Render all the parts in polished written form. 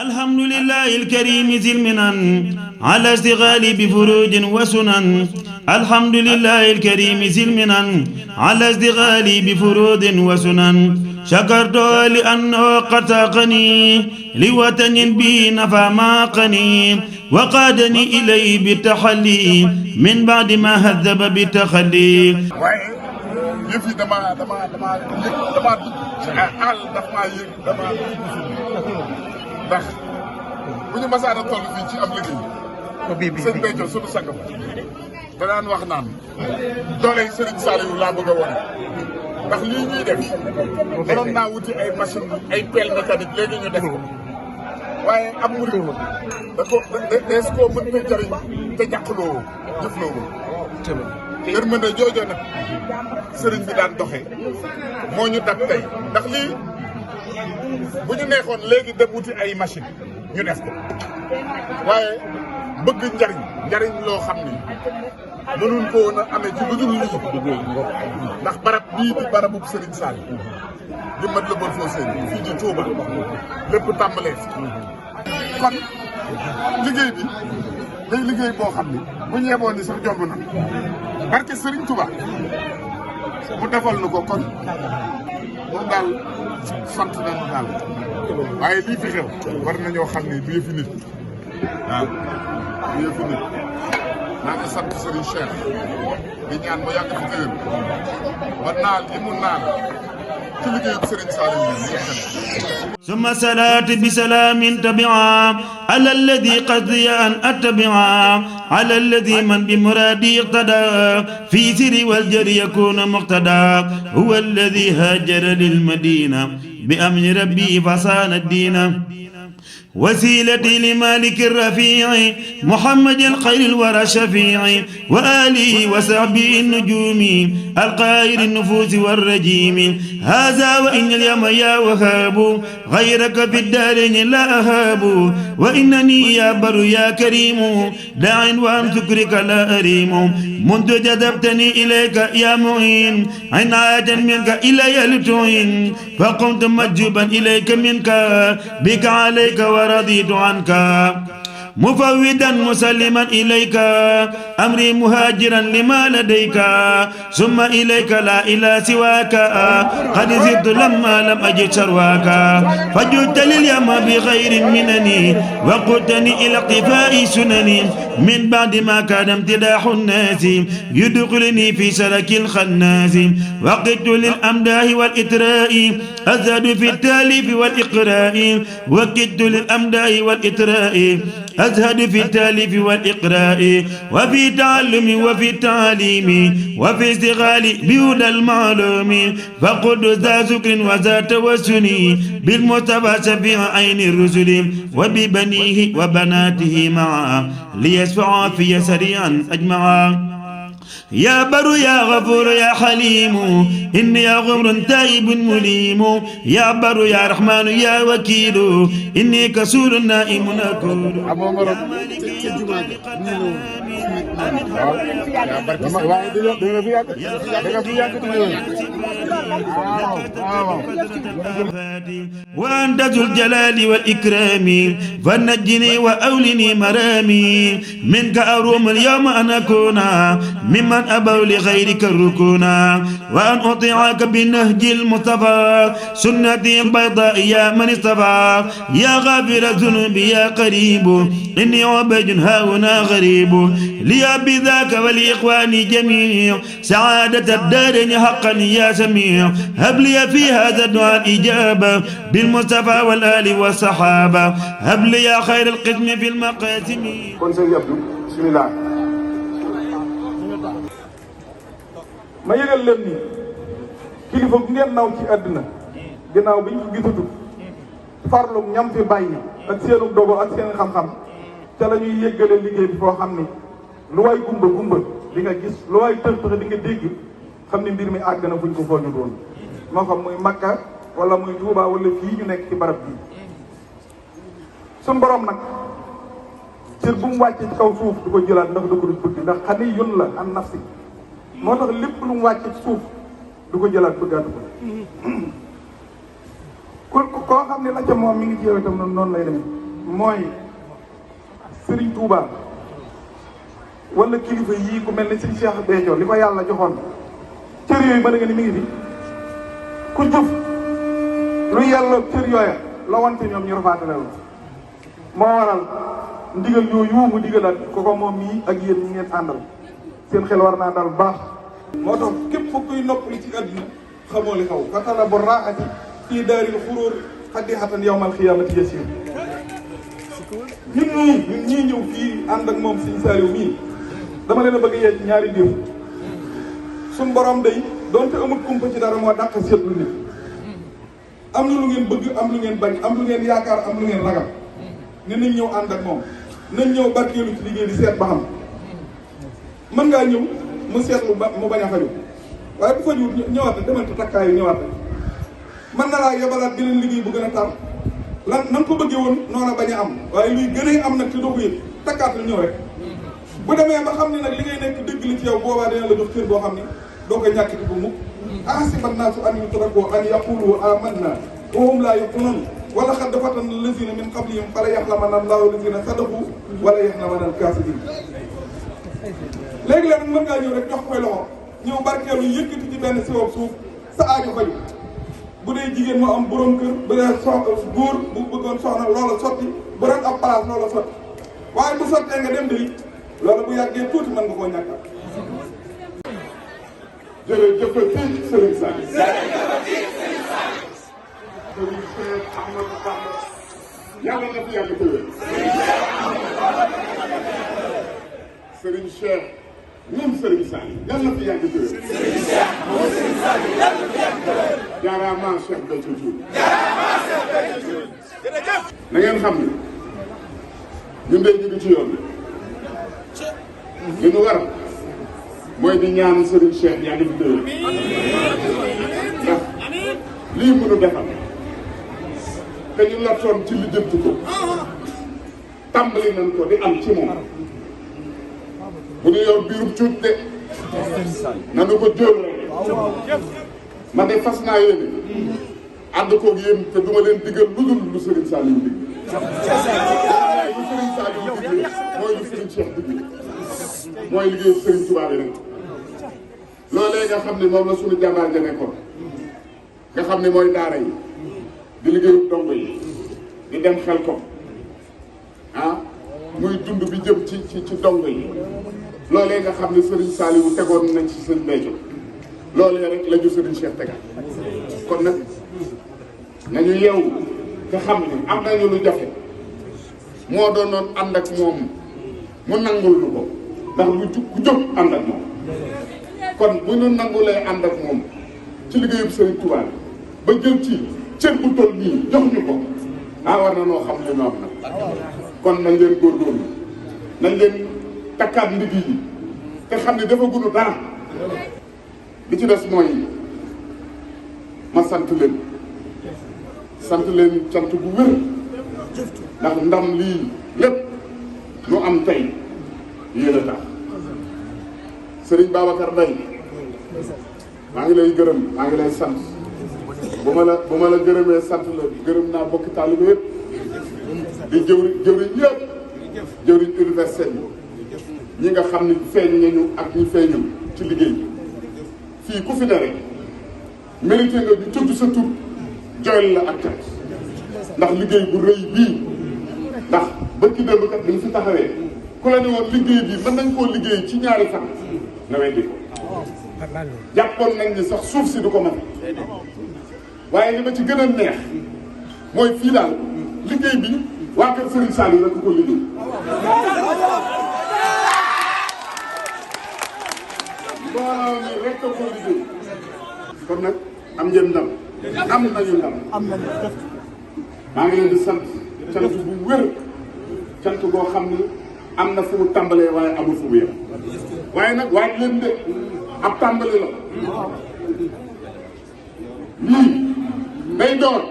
الحمد لله الكريم ذي المنن على اشتغالي بفروج وسنن. الحمد لله الكريم ذي المنن على اشتغالي بفروج وسنن. شكرت لأنه قد ساقني لوطن به نفى ما قني وقادني إليه بالتحلي من بعد ما هذب بالتخلي. yëf yi damaa yëg damaa dugg ci àll daf maa yëg damaa ndax bu ñu masaan a toll fii ci am liggéey sëñ Béthio sunu sang ba da daan wax naan doole yi Serigne Saliou laa bëgg a wane ndax lii ñuy def danoon naa wuti ay machine ay pelle mécanique léegi ñu def ko waaye am murid da ko dees koo mën na jëriñ te jàqloo jëfloo yërmande joojo nag sëriñ bi daan doxe moo ñu dab tey ndax lii bu ñu neexoon léegi dem wuti ay machine ñu def ko waaye bëgg njariñ loo xam ni mënuñ ko woon a amee ci lu dul lii ndax barab bii di barabub sëriñ Sall di mat la bor foo seen fii di Touba lépp tàmbalee fi kon liggéey bi day liggéey boo xam ni bu ñu yeboon ni sax jomb na barke Serigne Touba mu defal nu ko kon moom daal sant nañu daal waaye lii fi xew war nañoo xam ne du yëfi nit waaw du yëfi nit naa ngi sant Serigne Cheikh di ñaan mu yàgg fi téwén ba naal li mu naal ci liggéeyub Serigne Saliou ثم صلاة بسلام تبعا على الذي قصدي أن أتبعا على الذي من بمرادي اقتدى في سر والجر يكون مقتدى هو الذي هاجر للمدينة بأمر ربي فصان الدين وسيلتي لمالك الرفيع محمد خير الورى الشفيع وآله وصحبه النجوم القائر النفوس والرجيم هذا وإن اليوم يا وهاب غيرك في الدارين لا أهاب وإنني يا بر يا كريم داع وأن شكرك لا أريم منذ جذبتني إليك يا معين عناية منك إلي لتعين فقمت مجوبا إليك منك بك عليك ورضيت عنك مفودا مسلما إليك أمري مهاجرا لما لديك ثم إليك لا إله سواك قد زدت لما لم أجد شرواك فجدت لليوم بغير منني وقلتني إلى اقتفاء سنني من بعد ما كان امتداح الناس يدخلني في سلك الخناس وقدت للأمداه والإتراء أزهد في التاليف والإقراء وكدت للأمداه والإتراء أزهد في التاليف والإقراء وفي تعلم وفي التعليم وفي استغال بهدى المعلوم فقد ذا ذكر وذا توسل بالمصطفى شفيع عين الرسل وببنيه وبناته معا ليشفعا في سريعا أجمعا يا بر يا غفور يا حليم إني يا غمر تائب مليم يا بر يا رحمن يا وكيل إني كسول نائم أكول وأنت ذو الجلال والإكرام فنجني وأولني مرامي منك أروم اليوم أن أكون ممن أبوا لغيرك الركونا وأن أطيعك بالنهج المصطفى سنتي البيضاء يا من اصطفى يا غافر الذنوب يا قريب إني عبد هاهنا غريب لي بذاك ولإخواني جميع سعادة الدارين حقا يا سميع هب لي في هذا الدعاء الإجابة بالمصطفى والآل والصحابة هب لي يا خير القسم في المقاسم. بسم الله. ma yëgal leen ni kilifa bu ngeen naw ci àddina ginnaaw bi ñu ko gisatu farlu ñam fi bàyyi ak seenu dogo ak seen xam-xam ca la ñuy yëggale liggéey bi foo xam ni lu waay gumba di nga gis lu waay tëx di nga dégg xam ni mbir mi àgg na fuñ ko fooñu doon moo xam muy Makka wala muy Touba wala fii ñu nekk ci barab bii suñ borom nag cër bu mu wàccee ci kaw suuf du ko jëlaat ndax du ko du bëgg ndax xani yun la an nafsi moo tax lépp lu mu wàcce ci suuf du ko jëlaat bëggaatu ko koo xam ne la ca moom mi ngi ci yow itam noonu lay demee mooy Serigne Touba wala kilifa yii ku mel ni Serigne Cheikh Béthio li ko yàlla joxoon cër yooyu mën nga ni mi ngi fi ku jëf lu yàlla cër yooya la wante ñoom ñu rafaatale la moo waral ndigal yooyu mu digalaat ko moom mii ak yéen ñi ngeen àndal seen xel war naa dal baax. moo tax képp fu kuy noppali ci àdduna xamoo li xaw fatala bu raaxati fii daaril xuróor xaddixatan yawmal xiyaamati yasiir ñun ñii ñëw fii ànd ak moom Sëriñ Saaliw mii dama leen a bëgg yee ñaari mbir suñ borom day doonte amul kumpa ci dara moo dàq seetlu nit am na lu ngeen bëgg am lu ngeen bañ am lu ngeen yaakaar am lu ngeen ragal ne nañ ñëw ànd ak moom nañ ñëw barkeelu ci liggéey di seet ba xam mën ngaa ñëw mu seetlu ba mu bañ a faju waaye bu fajuwut ñëwaat na demal te takkaayu ñëwaat na mën na laa yebalaat beneen liggéey bu gën a tar lan nan ko bëggee woon noona bañ a am waaye luy gën a am nag te doo ko yëg takkaat la ñëw rek bu demee ba xam ne nag li ngay nekk dëgg li ci yow boobaa dina la jox cër boo xam ne doo koy ñàkkati bu mukk ahasiba nnaasu an yutraku an yaqulu amanna wa hum laa yuftanuun wala xad fatanna allazina min qablihim fala yaxlamanna allahu allazina sadaqu wala yaxlamanna alkaasibin léegi nag mën ngaa ñëw rek jox koy loxo ñëw barkeelu yëkkati ci benn siwob suuf sa aajo faju bu dee jigéen moo am borom kër bu dee góor bu bëggoon soxna loola sotti bu doon ab place loola sotti waaye bu sottee nga dem de loola bu yàggee tuuti mën nga koo ñàkkal. jërëjëfati Serigne Sall. jërëjëfati Serigne Sall. Serigne Cheikh Ahmadou Bamba yàlla na fi yàgg te wér. Serigne Cheikh moom Serigne Sall yàlla na fi yàgg te wér. Serigne Cheikh moom Serigne Sall yàlla na fi yàgg te wér. jaaraama Cheikh Béthio Thioune. jaaraama Cheikh Béthio Thioune. jërëjëf. na ngeen xam ne ñun day jóge ci yoon bi. li nu war mooy di ñaan Serigne Cheikh yaa ngi fi tëwee ndax lii mënu defal te ñu lottoon ci li jëntu ko tàmbali nañ ko di am ci moom bu ñu yor biirub cuut de nanu ko jóor rek man de fas naa yéene ànd koog yéen te duma leen digal lu dul lu Serigne Saliou dig lu Serigne Saliou dig mooy lu Serigne Cheikh dig mooy liggéey Serigne Touba bi rek loolee nga xam ne moom la suñu jàmbaar ja nekkoon nga xam ne mooy daara yi di liggéeyu dongo yi di dem xel ko muy dund bi jëm ci dongo yi loolee nga xam ne Serigne Saliou tegoon nañ ci Serigne Béthio loolee rek la ñu Serigne Cheikh tegal kon nag nañu yeewu te xam ne am nañu lu jafe moo doonoon ànd ak moom mu nangul lu ko ndax ku jóg ànd ak moom kon bu ñu nangulee ànd ak moom ci liggéeyub Serigne Touba ba jël ci cër bu toll nii jox ñu ko war na noo xam li ñu am nag kon nañ leen góorgóorlu nañ leen takkaat ndig yi te xam ne dafa gudd dara li ci des mooy ma sant leen cant bu wér ndax ndam lii lépp nu am tey yéen a tax Serigne Babacar Mbaye maa ngi lay gërëm maa ngi lay sant bu ma la gërëmee sant la gërëm naa bokki taalibe yëpp di jëwriñ yëpp jëwriñ université bi ñi nga xam ni feeñ nañu ak ñi feeñul ci liggéey bi fii ku fi ne rek mérité nga di tudd sa tur joyal la ak cat ndax liggéey bu rëy bii ndax bëkki démb kat dañ fi taxawee ku la ne woon liggéey bi mën nañ koo liggéey ci ñaari fan nga weddi ko jàppoon nañ ni sax suuf si du ko mën waaye li ma ci gën a neex mooy fii daal liggéey bi waa kër Serigne Saliou rek ko liggéey mbooloo mi rek ko liggéey kon nag am ngeen ndam am nañu ndam maa ngi leen di sant cant bu wér cant boo xam ni am na fu mu tàmbalee waaye amul fu mu yem waaye nag waaj leen de ab tàmbali la lii day door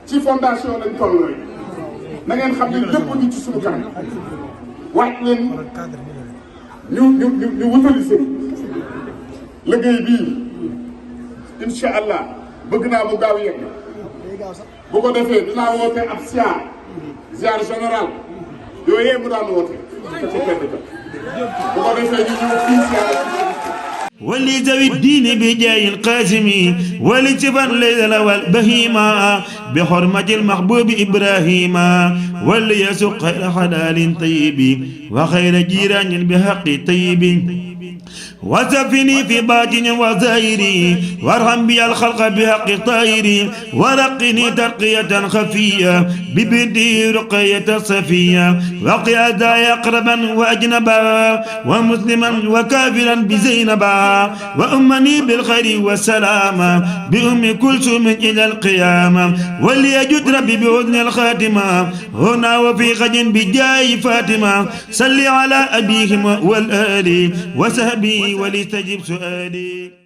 ci fondation lañ toll rek na ngeen xam ne lépp ni ci suñu kanam waaj leen ñu wutali sëriñ liggéey bii incha allah bëgg naa mu gaaw yegg bu ko defee dinaa woote ab ziar général yooyu mu daan woote ci kenn ka bu ko defee ñu ñëw fii ziar ولذوي الدين بجاه القاسم ولسفا الليل والبهيما بحرمة المحبوب إبراهيم وليسق خير حلال طيب وخير جيران بحق طيب وسفني في باطن وزائري وارحم بي الخلق بحق طائري ورقني ترقية خفية ببنتي رقية صفية وقي أذايا أقربا وأجنبا ومسلما وكافرا بزينبا وأمني بالخير والسلامة بأم كلثوم إلى القيامة وليجد ربي بحسن الخاتمة هنا وفي غد بجاه فاطمة صل على أبيهم والآل وسهبي ولتجب سؤالي